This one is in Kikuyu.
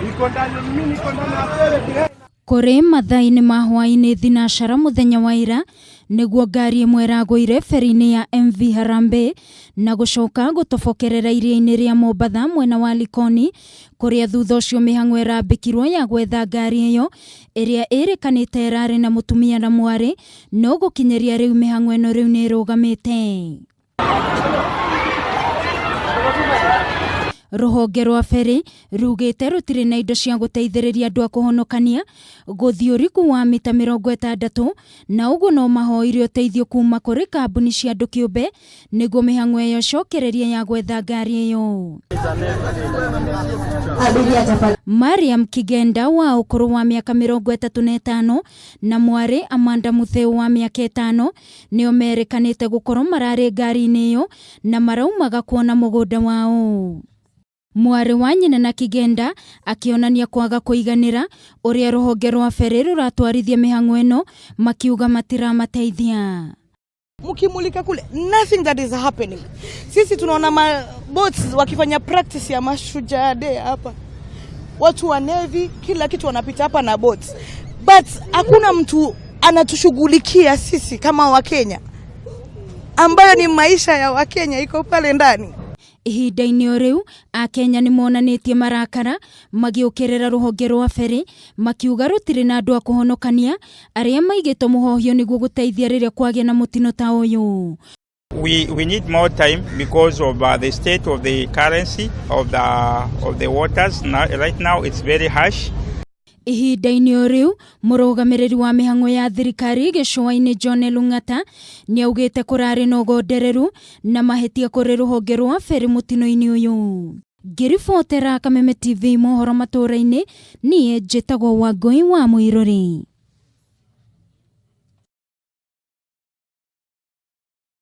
Iko ndani, mimi niko ndani ya pele. Kũrĩ mathaa-inĩ ma hwaĩ-inĩ thinacara mũthenya wa ira nĩguo ngari ĩmwe ĩragũire ferry-inĩ ya MV Harambee na gũcoka gũtobokerera iria-inĩ rĩa Mombatha mwena wa Likoni, kũrĩa thutha ũcio mĩhang'o ĩrambĩkirwo ya gwetha ngari ĩyo ĩrĩa ĩrĩkanĩte ĩrarĩ na mũtumia na mwarĩ, no gũkinyĩria rĩu mĩhang'o ĩno rĩu nĩ ĩrũgamĩte. Rũhonge rwa ferry rugĩte rũtirĩ na indo cia gũteithĩrĩria andũ a kũhonokania gũthiĩ ũriku wa mita 60, na ũguo no mahoire ũteithio kuma kũrĩ kambuni cia andũ kĩũmbe nĩguo mĩhang'o ĩyo ĩcokererie ya gwetha ngari ĩyo. Mariam Kigenda wa ũkũrũ wa mĩaka 35 na mwarĩ Amanda Mutheu wa mĩaka 5 nĩo merĩkanĩte gũkorwo mararĩ ngari-inĩ ĩyo na maraumaga kuona mũgũnda wao. Mwarĩ wa nyina na Kigenda akĩonania kwaga kũiganĩra ũrĩa rũhonge rwa ferry rũratwarithia mĩhang'o ĩno, makiuga matiramateithia. Mkimulika kule, nothing that is happening. Sisi tunaona ma boats wakifanya practice ya Mashujaa Day hapa, watu wa navy, kila kitu wanapita hapa na boats, but hakuna mtu anatushughulikia sisi kama Wakenya, ambayo ni maisha ya Wakenya iko pale ndani. Ihinda-inĩ o rĩu, Akenya nĩ monanĩtie marakara magĩũkĩrĩra rũhonge rwa ferry, makiuga rũtirĩ na andũ a kũhonokania arĩa maigĩtwo mũhohio nĩguo gũteithia rĩrĩa kwagĩa na mũtino ta ũyũ. We need more time because of the state of the currency of the waters. Now, right now it's very harsh. Ihinda-inĩ o rĩu, mũrũgamĩrĩri wa mĩhang'o ya thirikari gĩcũa-inĩ John Lung'ata nĩaugĩte kũrarĩ na ũgondereru na mahĩtia kũrĩ rũhonge rwa ferry mũtino-inĩ ũyũ. Ngĩribotera Kameme TV mohoro matũra-inĩ, niĩ njĩtagwo Wangũi wa Mũirũri.